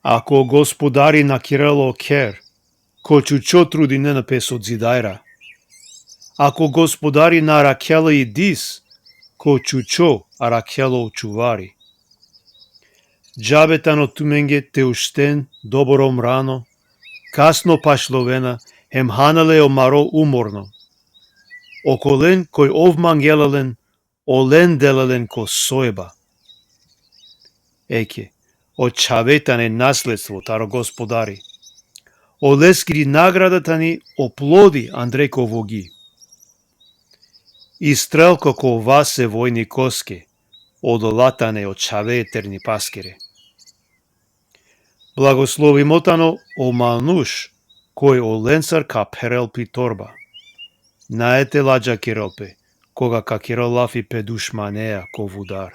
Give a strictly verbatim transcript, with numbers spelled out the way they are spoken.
Ako Gospodari na kerela o kher, ko čučo trudinena pe so zidajra. Ako Gospodari na arakhela i dis, ko čučo arakhela o čuvari. Džabe tano tumenge te ušten dobor o mrano, kasno pašlovena, hem hana le o maro umorno. Okolen koj ov mangela len, olen dela len ko sojba. Eke, o čhave tane nasledstvo taro Gospodari. Oleskiri nagrada tani o plodi andre ko vogi. I strelko ko vas e vojnikoske, odola tane o čhave e ternipaskere. Blagoslovimo tano o manuš, koj olencar ka pherel pi torba. Nae te ladžakerel pe, koga ka kerel lafi pe dušmaneja ko vudar.